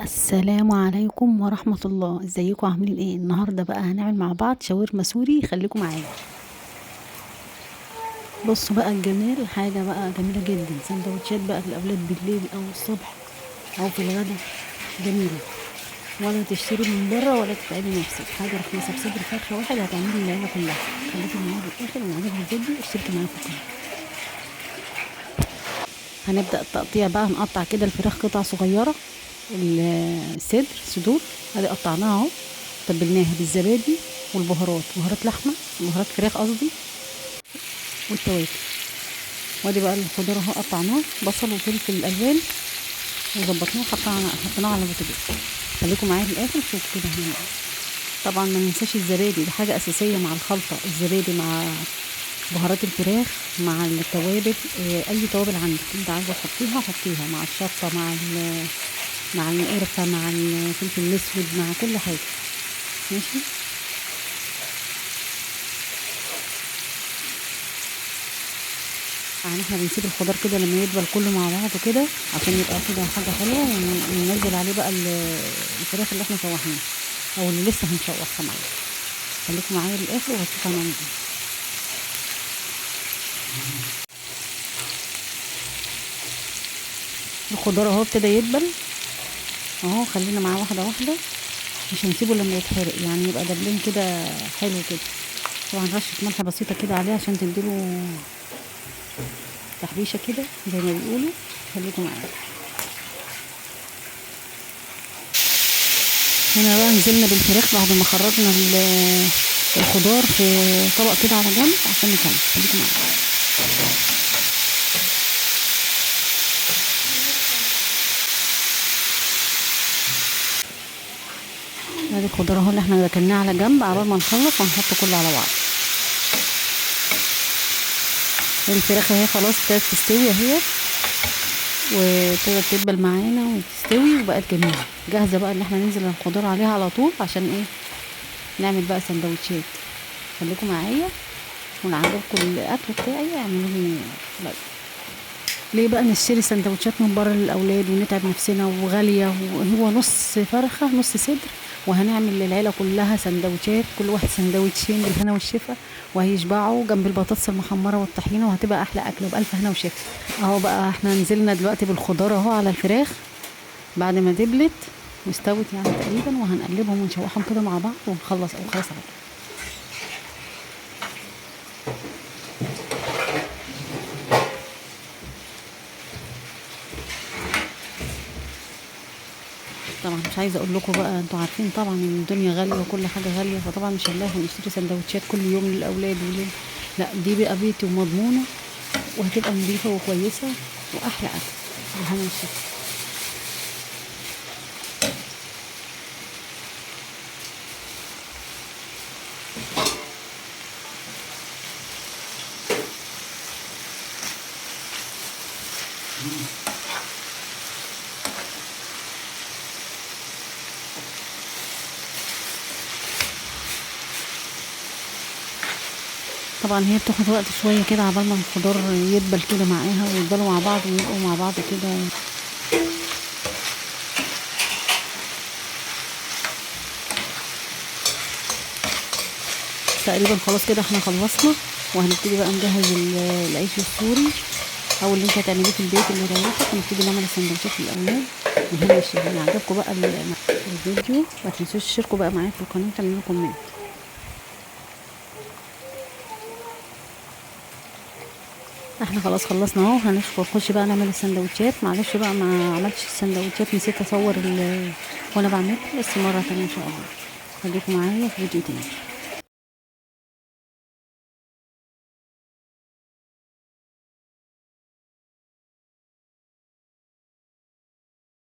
السلام عليكم ورحمة الله. ازيكم عاملين ايه؟ النهاردة بقى هنعمل مع بعض شاورما سوري، خليكم معايا. بصوا بقى الجمال، حاجة بقى جميلة جدا، سندوتشات بقى للأولاد بالليل أو الصبح أو في الغدا، جميلة. ولا تشتري من بره ولا تتعبي نفسك، حاجة رخيصة بصدر فرخة واحد هتعملي العيلة كلها. خليكم معايا للآخر، ولو عجبك الفيديو اشتركي معايا في القناة. هنبدأ التقطيع بقى، هنقطع كده الفراخ قطع صغيرة، الصدر صدور ادي قطعناها اهو، تبلناها بالزبادي والبهارات، بهارات لحمه، بهارات فراخ قصدي، والتوابل. وادي بقى الخضار اهو قطعناه، بصل وفلفل الوان، وظبطناه وحطيناه على البوتاجاز. خليكم معايا للاخر شوفوا كده هنعمل ايه. طبعا ما ننساش الزبادي، دي حاجة اساسية مع الخلطة، الزبادي مع بهارات الفراخ مع التوابل، اي توابل عندك انت عايزه تحطيها حطيها، مع الشطه، مع القرفه، مع الفلفل الاسود، مع كل حاجة. ماشي، يعني احنا بنسيب الخضار كده لما يدبل كله مع بعضه كده عشان يبقى كده حاجة حلوة، وننزل عليه بقى الفراخ اللي احنا شوحناها او اللي لسه هنشوحها معانا. خليكم معايا للاخر وهتشوفوا هنعمل ايه. الخضار اهو ابتدى يدبل اهو، خلينا معاه واحدة واحدة، مش هنسيبه لما يتحرق، يعني يبقى دبلين كده حلو كده. طبعا رشه ملح بسيطة كده عليه عشان تديله تحبيشه كده زي ما بيقولوا. خليكم معايا. هنا بقى نزلنا بالفراخ بعد ما خرجنا الخضار في طبق كده على جنب عشان نكمل. خليكم معايا. ادي الخضار اهو اللي احنا ركناه على جنب عبال ما نخلص وهنحط كله على بعض. الفراخ اهي خلاص ابتدت تستوي اهي، وابتدت تدبل معانا وتستوي وبقت جميلة جاهزة بقى ان احنا ننزل الخضار عليها على طول عشان ايه نعمل بقى سندوتشات. خليكم معايا، ولو عجبكم الاكل بتاعي اعملوا لي لايك. ليه بقى نشتري سندوتشات من بره للاولاد ونتعب نفسنا وغاليه، وهو نص فرخة نص صدر، وهنعمل للعيلة كلها سندوتشات، كل واحد سندوتشين بالهنا والشفا، وهيشبعوا جنب البطاطس المحمره والطحينه، وهتبقى احلى اكل وبالف هنا وشفا. اهو بقى احنا نزلنا دلوقتي بالخضار اهو على الفراخ بعد ما دبلت واستوت يعني تقريبا، وهنقلبهم ونشوحهم كده مع بعض ونخلص او خلاص على كده. طبعا مش عايزه اقول لكم بقى، انتوا عارفين طبعا ان الدنيا غالية وكل حاجة غالية، فطبعا مش هنلاقي نشتري سندوتشات كل يوم للاولاد وليه، لا دي بقى بيتي ومضمونه وهتبقى نظيفة وكويسة واحلى اكل بالهنا والشفا. طبعا هي بتاخد وقت شوية كده عبال ما الخضار يدبل كده معاها ويدبلوا مع بعض ويبقوا مع بعض كده. تقريبا خلاص كده احنا خلصنا، وهنبتدي بقى نجهز العيش السوري او اللي انت هتعمليه في البيت اللي يريحك، ونبتدي نعمل السندوتشات للاولاد. وهنا الشيف عجبكم بقى الفيديو، ما تنسوش تشتركوا بقى معايا في القناة وتعملوا comment. احنا خلاص خلصنا اهو، هنخش بقى نعمل السندوتشات. معلش بقى ما عملتش السندوتشات، نسيت اصور وانا بعملها، بس مرة تانية ان شاء الله. خليكم معايا في فيديو تاني.